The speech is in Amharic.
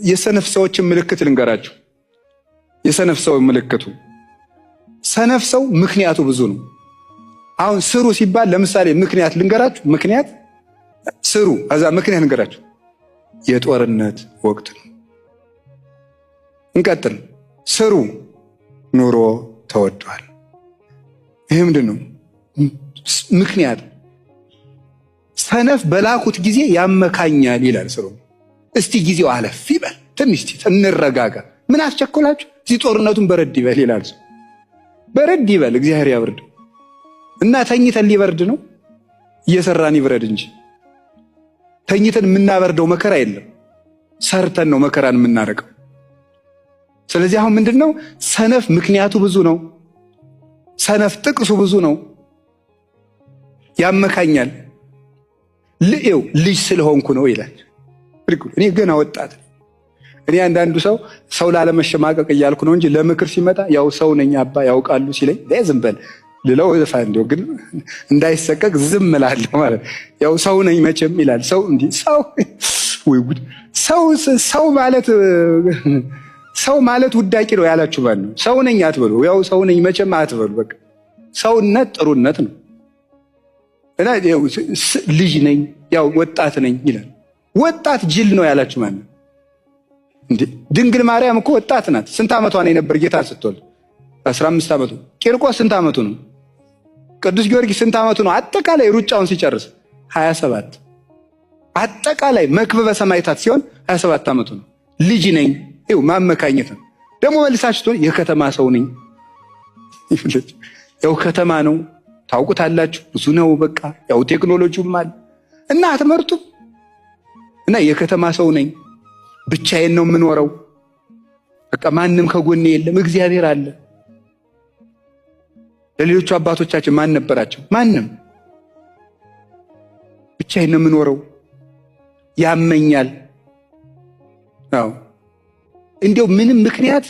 የሰነፍ ሰዎችን ምልክት ልንገራችሁ። የሰነፍ ሰው ምልክቱ፣ ሰነፍ ሰው ምክንያቱ ብዙ ነው። አሁን ስሩ ሲባል ለምሳሌ ምክንያት ልንገራችሁ። ምክንያት ስሩ፣ ከዛ ምክንያት ልንገራችሁ። የጦርነት ወቅት ነው። እንቀጥል። ስሩ፣ ኑሮ ተወዷል። ይህ ምንድን ነው? ምክንያት። ሰነፍ በላኩት ጊዜ ያመካኛል ይላል ሰሎሞን። እስቲ ጊዜው አለፍ ይበል፣ ትንሽ እንረጋጋ። ምን አስቸኮላችሁ? እዚህ ጦርነቱን በረድ ይበል ይላል ሰው። በረድ ይበል፣ እግዚአብሔር ያብርድ። እና ተኝተን ሊበርድ ነው? እየሰራን ይብረድ እንጂ ተኝተን የምናበርደው መከራ የለም። ሰርተን ነው መከራን የምናረቀው። ስለዚህ አሁን ምንድን ነው? ሰነፍ ምክንያቱ ብዙ ነው። ሰነፍ ጥቅሱ ብዙ ነው። ያመካኛል። ልኤው ልጅ ስለሆንኩ ነው ይላል። እኔ ገና ወጣት። እኔ አንዳንዱ ሰው ሰው ላለመሸማቀቅ እያልኩ ነው እንጂ ለምክር ሲመጣ ያው ሰው ነኝ አባ ያውቃሉ ሲለኝ ዝም በል ልለው እንዲያው ግን እንዳይሰቀቅ ዝም እላለሁ ማለት ያው ሰው ነኝ መቼም ይላል። ሰው እንዲህ ሰው ወይ ጉድ! ሰው ሰው ማለት ሰው ማለት ውዳቂ ነው ያላችሁ ማን ነው? ሰው ነኝ አትበሉ። ያው ሰው ነኝ መቼም አትበሉ። በቃ ሰውነት ጥሩነት ነው። እና ልጅ ነኝ ያው ወጣት ነኝ ይላል። ወጣት ጅል ነው ያላችሁ ማን ነው? እንዴ ድንግል ማርያም እኮ ወጣት ናት። ስንት ዓመቷ ነው የነበር ጌታ ስትወልድ? 15 ዓመቱ። ቂርቆስ ስንት ዓመቱ ነው? ቅዱስ ጊዮርጊስ ስንት ዓመቱ ነው? አጠቃላይ ሩጫውን ሲጨርስ 27። አጠቃላይ መክበበ ሰማዕታት ሲሆን 27 ዓመቱ ነው። ልጅ ነኝ ይኸው ማመካኘት ነው። ደግሞ መልሳችሁ ትሆን የከተማ ሰው ነኝ። ያው ከተማ ነው ታውቁታላችሁ፣ ብዙ ነው። በቃ ያው ቴክኖሎጂውም አለ እና አትመርጡም። እና የከተማ ሰው ነኝ፣ ብቻዬን ነው የምኖረው፣ በቃ ማንም ከጎኔ የለም፣ እግዚአብሔር አለ። ለሌሎቹ አባቶቻችን ማን ነበራቸው? ማንም። ብቻዬን ነው የምኖረው፣ ያመኛል። አዎ እንዲያው ምንም ምክንያት